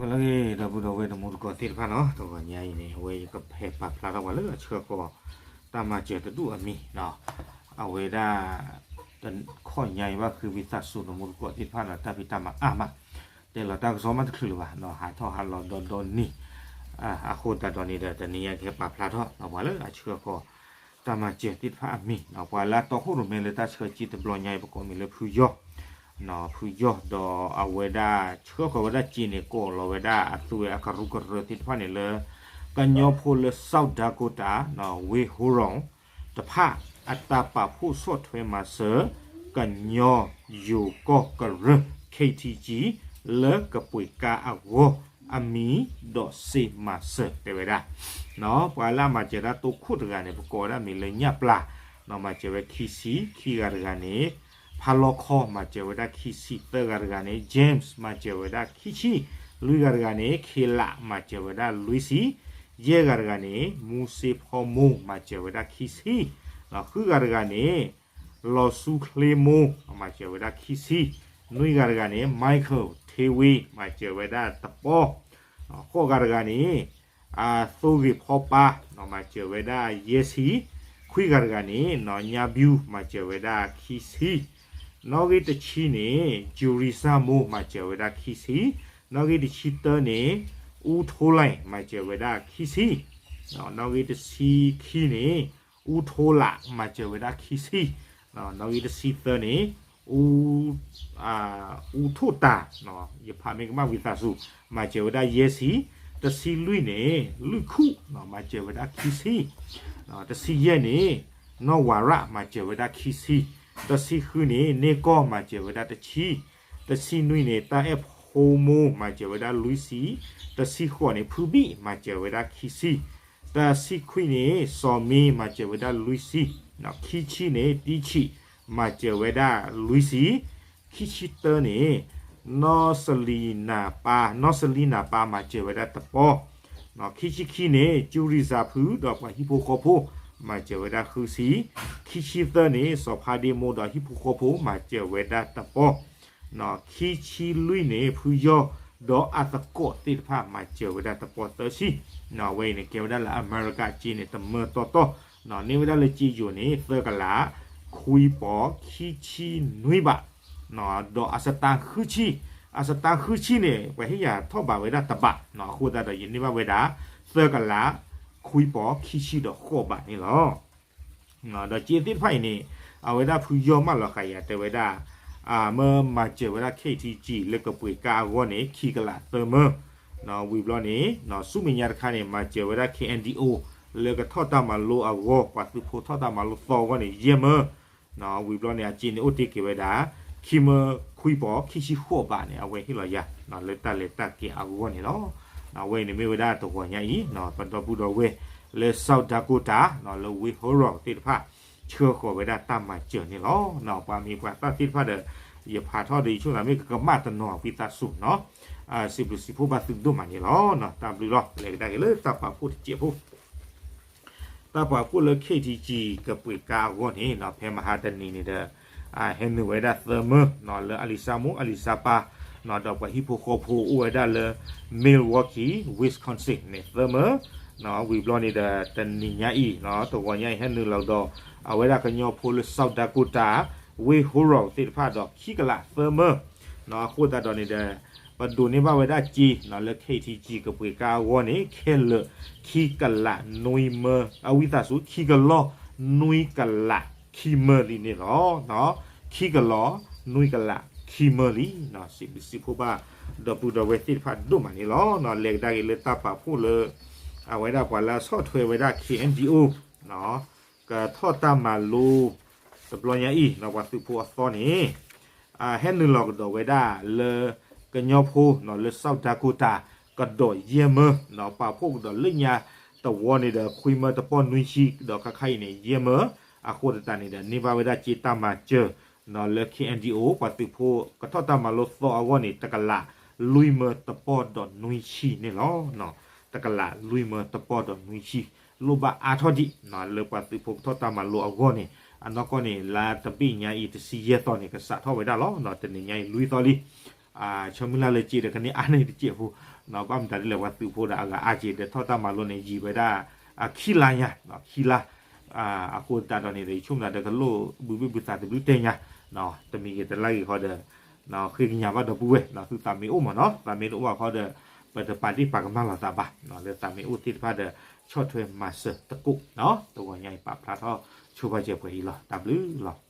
အလၢအဂ့ၤ ဒီပုၢ်ဒီဝဲၢ်တံၤသကိးသ့ၣ်တဖၣ်နီၤ, တဂီၤညါအံၤန့ၣ် အဝဲယကဖဲပာ်ဖျါထီၣ်ပှၤလၢအဆှၢဃီၤ တၢ်မၤစၢၤတဒူၣ်အမံၤနီၤ, အဝဲဒၣ် တခီညါအံၤဘၣ်ဃ့ဝံသးစူၤတံၤသကိးသ့ၣ်တဖၣ်နီၤ, တၢ်ဖံးတၢ်မၤအါမး, တဲလီၤတၢ်ကစီၣ်မးတချုးလၢၤဘၣ်နီၤ, ဟးထီၣ်ဟးလီၤဒီဒီနံၤ, အဃိသတးဒီးန့ၣ်ဒီး တနံၤညါကဟဲပာ်ဖျါထီၣ်နီၤ ပှၤလၢအဆှၢဃီၤ တၢ်မၤစၢၤသ့ၣ်တဖၣ်အမံၤနီၤ, ပှၤလၢအတီခိၣ်ရိၣ်မဲလၢတၢ်ဆှၢစ့တဘျီညါအံၤ ပကိးမံၤလၢဖုယီၢ် ဖုယီၢ်ဒီးအဝဲဒၣ်ဆှၢဃီၤဝဲဒၣ်စ့န့ၣ် ကိးလီၤဝဲဒၣ်အသုဝဲအကရူၢ်ကရၢသ့ၣ်တဖၣ်န့ၣ်လၢ ကညီဖိလၢ South Dakota နီၤ ဝ့ၢ်ဟိရိၣ်တဖၣ် အတၢ်ပာ်ဖှိၣ်ဆီၣ်ထွဲမၤစၢၤ ကညီယိၤကီၢ်ကရၢ ခ့ထံကၠံ လၢကပှ့ၤကါအဂီၢ်အမံၤ ဒီးစ့မၤစၢၤတဲဝဲဒၣ် ပှၤလၢအမၤစၢၤတၢ်တိခိၣ်တဂၤန့ၣ် ပကိးဝဲဒၣ်မံၤလၢညၣ်ပျၢ် မၤစၢၤဝဲခံဆံ, ခံဂၤတဂၤန့ၣ် ဖါလီခီ မၤစၢၤဝဲဒၣ်ခံဆံ, သၢဂၤတဂၤန့ၣ် James မၤစၢၤဝဲဒၣ်ခံဆံ, လွံၢ်ဂၤတဂၤန့ၣ် ခ့လး မၤစၢၤဝဲဒၣ်လွံၢ်ဆံ, ယဲၢ်ဂၤတဂၤန့ၣ် မူစ့ဖီမိၢ် မၤစၢၤဝဲဒၣ်ခံဆံ, ဃုဂၤတဂၤန့ၣ် လီၤဆူချ့မိၢ် မၤစၢၤဝဲဒၣ်ခံဆံ, နွံဂၤတဂၤန့ၣ် Michael ထ့ဝ့ မၤစၢၤဝဲဒၣ်တပီၢ်, ဃိးဂၤတဂၤန့ၣ် အသိဂ့ၤဖီပၢ် မၤစၢၤဝဲဒၣ်ယဲၢ်ဆံ, ခွံဂၤတဂၤန့ၣ် နီၢ်ညါဘျူး မၤစၢၤဝဲဒၣ်ခံဆံ, နီၣ်ဂံၢ်တဆံန့ၣ် ကၠူရံစၢ်မိၢ် မၤစၢၤဝဲဒၣ်ခံဆံ, နီၣ်ဂံၢ်တဆံတၢန့ၣ် အူထိလၢ် မၤစၢၤဝဲဒၣ်ခံဆံ, နီၣ်ဂံၢ်တဆံခံန့ၣ် အူထိလး မၤစၢၤဝဲဒၣ်ခံဆံ, နီၣ်ဂံၢ်တဆံသၢန့ၣ် အူထိၣ်တၢ် ယဖးမ့ၢ်ကမၣ်ဝံသးစူၤ မၤစၢၤဝဲဒၣ်ယဲၢ်ဆံ, တဆံလွံၢ်န့ၣ် လွံၢ်ခူၣ် မၤစၢၤဝဲဒၣ်ခံဆံ, တဆံယဲၢ်န့ၣ် နီၢ်ဝၤရၣ် မၤစၢၤဝဲဒၣ်ခံဆံ, တဆံဃုန့ၣ် န့ၢ်ကီၢ် မၤစၢၤဝဲဒၣ်တဆံ, တဆံနွံန့ၣ် တၢ်အဲၣ်ဖိမိၢ် မၤစၢၤဝဲဒၣ်လွံၢ်ဆံ, တဆံဃိးန့ၣ် ဖုဘံၣ် မၤစၢၤဝဲဒၣ်ခံဆံ, တဆံခွံန့ၣ် စီၤမ့ မၤစၢၤဝဲဒၣ်လွံၢ်ဆံ, ခံဆံန့ၣ် တံဆံး မၤစၢၤဝဲဒၣ်လွံၢ်ဆံ, ခံဆံတၢန့ၣ် နီၢ်စလံနၤပၢ်, နီၢ်စလံနၤပၢ် မၤစၢၤဝဲဒၣ်တပီၢ်, ခံဆံခံန့ၣ် ကၠူရံစၢ်ဖု ဒီးပှၤဟံၣ်ဖိဃီဖိ မၤစၢၤဝဲဒၣ်ဃုဆံ, ခံဆံသၢန့ၣ် စီၤဖါဒ့မိၢ် ဒီးဟံၣ်ဖိဃီဖိ မၤစၢၤဝဲဒၣ်တပီၢ်, ခံဆံလွံၢ်န့ၣ် ဖုယီၢ် ဒီးအသကိးသ့ၣ်တဖၣ် မၤစၢၤဝဲဒၣ်တပီၢ်သၢဆံ, အဝဲအံၤန့ၣ် ကဲဝဲဒၣ်လၢအမဲရကၤစ့န့ၣ် တမၢတီတီ, န့ၢ်ဝဲဒၣ်လၢစ့ယိၤန့ၣ် သၢကလး ခွံပီၢ် ခံဆံနွံဘး, ဒီးအစတါဃုဆံ, အစတါဃုဆံန့ၣ် ပှၤဟ့ၣ်ယၤထီၣ်ဘးဝဲဒၣ်တဘး, အဃိသတးဒီးယန့ၢ်ဘၣ်ဝဲဒၣ် သၢကလး ခွံပီၢ် ခံဆံဒီးဃိးဘးန့ၣ်လီၤ. ဒီးစ့သ့ၣ်တဖၣ်အံၤန့ၣ် အဝဲဒၣ်ဖုယီၢ်မၢလီၤဃာ်ယၤတဲဝဲဒၣ် မ့ၢ်မၤစၢၤဝဲဒၣ် ခ့ထံကၠံ လၢကပှ့ၤကါအဂီၢ်န့ၣ် ခံကလးသၢမၢ, ဝံၤဘျီန့ၣ် ဆူမဲာ်ညါတခါန့ၣ် မၤစၢၤဝဲဒၣ် ခ့ၣ်အဲၣ်ဒံၣ်အိၣ် လၢကထီၣ်တၢ်မၤလိအဂီၢ် ပှၤသုးဖိထီၣ်တၢ်မၤလိသီအဂီၢ်န့ၣ် ယဲၢ်မၢ, ဝံၤဘျီန့ၣ် အစ့န့ၣ်အိၣ်တ့ၢ်က့ၤဝဲဒၣ် ခံမၢခွံပီၢ် ခံဆံဃိးဘးန့ၣ် အဝဲဟ့ၣ်လီၤယၤ လၢတၢ်လဲၤတၢ်က့ၤအဂီၢ်န့ၣ်လီၤ. အဝဲအံၤန့ၣ်မ့ၢ်ဝဲဒၣ်တဂီၤညါအံၤ ပဒီပုၢ်ဒီဝဲၢ်လၢ South Dakota လၢဝ့ၢ်ဟိရိၣ်သ့ၣ်တဖၣ် ဆှၢဃီၤဝဲဒၣ်တၢ်မၤစၢၤန့ၣ်လီၤ. ပှၤမ့ၢ်ပှၤသၣ်သ့ၣ်တဖၣ်ဒီး ယဖးထီၣ်ဒီးယဆိကမိၣ်သးမ့ၢ်ကကမၣ်တနီၤဝံသးစူၤနီၤ, စံးဘျုးစံးဖှိၣ်ဘၣ်သုဒိၣ်မးန့ၣ်လီၤ. တၢ်ဘျုးလီၤ လဲၤကဒါက့ၤလၢတၢ်ပာ်ဖှိၣ်တစဲးဖိ တၢ်ပာ်ဖှိၣ်လၢ ခ့ထံကၠံ ကပှ့ၤကါအဂီၢ်န့ၣ် ဖဲမဟါတနံၤန့ၣ်ဒီး ဟဲနုာ်ဝဲဒၣ်သၢမၢ လၢအလံၤစၢ်မိၢ် အလံၤစၢ်ပၢ် ဒီးပှၤဟံၣ်ဖိဃီဖိအိၣ်ဝဲဒၣ်လၢ Milwaukee Wisconsin န့ၣ် သၢမၢ, ဝံၤဘျီန့ၣ်ဒီး တနံၤညါအံၤ တဂီၤညါအံၤ ဟဲနုာ်လီၤကဒီး အဝဲဒၣ်ကညီဖိလၢ South Dakota ဝ့ၢ်ဟိရိၣ်သ့ၣ်တဖၣ်ဒီးခံကလးသၢမၢ အဃိသတးဒီးန့ၣ်ဒီး ပဒိးန့ၢ်ဘၣ်ဝဲဒၣ်စ့ လၢ ခ့ထံကၠံ ကပှ့ၤကါအဂီၢ်န့ၣ် ခဲလၢာ်ခံကလးနွံမၢ အဝံသးစူၤ ခံကလီၢ်နွံကလးခံမၢလံန့ၣ်လီၤ. ခံကလီၢ်နွံကလးခံမၢလံ, စံးဘျုးစံးဖှိၣ်ဘၣ်ဒီပုၢ်ဒီဝဲၢ်သ့ၣ်တဖၣ်ဒိၣ်မးန့ၣ်လီၤ. လဲၤကဒါက့ၤလၢတၢ်ပာ်ဖှိၣ်လၢ အဝဲဒၣ်ပှၤလၢအဆီၣ်ထွဲဝဲဒၣ် ခ့ၣ်အဲၣ်ဒံၣ်အိၣ် ကထီၣ်တၢ်မၤလိ တဘျီညါအံၤ ပှၤသုးဖိအသီန့ၣ် ဟဲနုာ်လီၤကဒီးဝဲဒၣ်လၢ ကညီဖိလၢ South Dakota ကဒီးယဲၢ်မၢ, ပာ်ဖှိၣ်ကဒီးလၢညါတဝီန့ၣ်ဒီး ခွံမၢတပီၢ်နွံဆံ ဒီးခါခါအံၤန့ၣ် ယဲၢ်မၢ, အဃိသတးန့ၣ်ဒီး န့ၢ်ဘၣ်ဝဲဒၣ်စ့တၢ်မၤစၢၤ လၢ ခ့ၣ်အဲၣ်ဒံၣ်အိၣ် ပှၤသုးဖိကထီၣ်တၢ်မၤလိသီအဂီၢ်န့ၣ် တကလးလွံၢ်မၢတပီၢ်ဒီးနွံဆံန့ၣ်လီၤ. တကလးလွံၢ်မၢတပီၢ်ဒီးနွံဆံ လိၣ်ဘၣ်အါထီၣ်ဒံး လၢပှၤသုးဖိကထီၣ်တၢ်မၤလိအဂီၢ်န့ၣ် အနီၢ်ကီၢ်န့ၣ် လါတဘ့ၣ်ညါအံၤ တဆံယဲၢ်သီန့ၣ် ကစးထီၣ်ဝဲဒၣ်လီၤ. တနံၤညါအံၤလွံၢ်သီလံ ဆၢမုၢ်လၢ်လၢက့ဒီးကန့ၢ်အါန့ၢ်တစဲးဖိ ဘၣ်မတၤဒ်လဲၣ် ပှၤသုးဖိဒီးအဂၤအါက့ဒီးထီၣ်တၢ်မၤလိန့ၣ် ယံာ်ဝဲဒၣ် ခံလါညါ ခံလါ အဃိသတးဒီးန့ၣ်ဒီး ယဆိကမိၣ်သးဒီးကလိၣ်ဘုဘ့ၣ်ဘုသးသဘျုးတဲညါ တမံၤဂ့ၤတလါဂ့ၤဃီဒီး ဃ့ကညးဘၣ်ဒီပုၢ်ဝဲၢ် သုသးမ့ၢ်အိၣ်မ့ၢ်နီၤ သးမ့ၢ်တအိၣ်ဘၣ်ဃီဒီး ပတပာ်တ့ၢ်ပာ်ကမၣ်လီၤသးဘၣ် လၢသးမ့ၢ်အိၣ်သ့ၣ်တဖၣ်ဒီး ဆီၣ်ထွဲမၤစၢၤသကိး တဂီၤညါအံၤပာ်ဖျါထီၣ်ဆိပာ်စၢၤပှဲၤအံၤလီၤ တၢ်ဘျုးလီၤ.